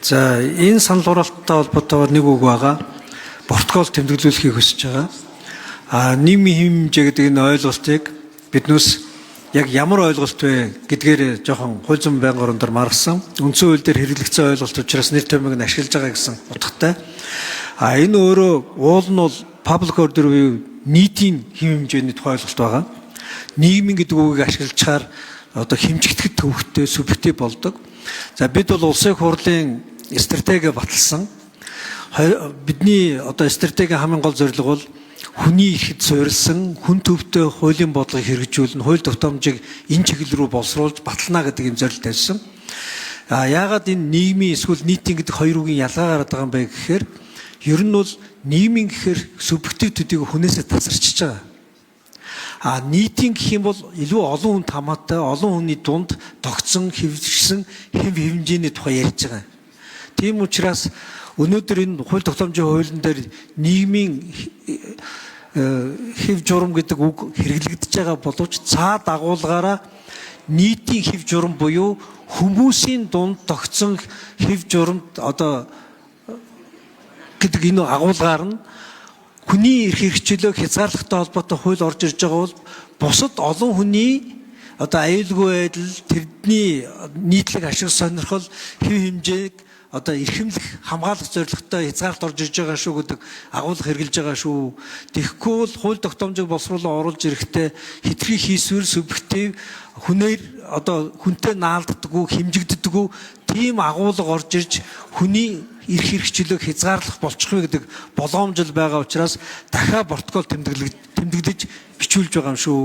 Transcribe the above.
За, энэ санал хураалттай холбоотойгоор нэг үг байгаа. Протокол тэмдэглүүлэхийг хүсэж байгаа. А нийгмийн хэв хэмжээ гэдэг энэ ойлголтыг биднээс яг ямар ойлголт вэ гэдгээр жоохон хууль зүйн байнгын орон дээр маргасан. Үндсэн хууль дээр хэрэглэгдсэн ойлголт учраас нэр томьёог нь ашиглаж байгаа гэсэн утгатай. А энэ өөрөө уул нь бол public order буюу нийтийн хэв хэмжээний тухай ойлголт байгаа. Нийгмийн гэдэг үгийг ашиглажхаар одоо хэмжигдэхэд төвөгтэй, субъектив болдог. За, бид бол улсын хурлын стратеги баталсан. Бидний одоо стратегийн хамгийн гол зорилго бол хүний эрхэд суурилсан хүн төвтэй хуулийн бодлогыг хэрэгжүүлнэ, хууль тогтоомжийг энэ чиглэл рүү боловсруулж батална гэдэг юм зорилт тавьсан. А яагаад энэ нийгмийн эсвэл нийтийн гэдэг хоёр үгийн ялгаа гараад байгаа юм бэ гэхээр ер нь бол нийгмийн гэхээр субъектив төдийг хүнээсээ тасарчиж байгаа. А нийтийн гэх юм бол илүү олон хүнд хамаатай, олон хүний дунд тогтсон, хэвшсэн хэв хэмжээний тухай ярьж байгаа. Тийм учраас өнөөдөр энэ хууль тогтоомжийн хуулийн дээр нийгмийн хэв журам гэдэг үг хэрэглэгдэж байгаа боловч цаад агуулгаараа нийтийн хэв журам буюу хүмүүсийн дунд тогтсон хэв журамд одоо гэдэг энэ агуулгаар нь хүний эрх хэрэгчлөөг хязгаарлахтай холбоотой хууль орж ирж байгаа бол бусад олон хүний одоо аюулгүй байдал, тэрний нийтлэг ашиг сонирхол, хэв хэмжээг одоо эрхэмлэх, хамгаалах зорилготой хязгаарлалт орж ирж байгаа шүү гэдэг агуулга хэрэглэж байгаа шүү. Тэгэхгүй бол хууль тогтоомжийг боловсруулан оруулж ирэхдээ хэтэрхий хийсвэр, субъектив, хүнээр одоо хүнтэй наалддаггүй, хэмжигддэггүй тийм агуулга орж ирж хүний эрх хэрэгчлөөг хязгаарлах болчих вэ гэдэг болгоомжл байгаа учраас дахиад протокол тэмдэглэж бичүүлж байгаа юм шүү.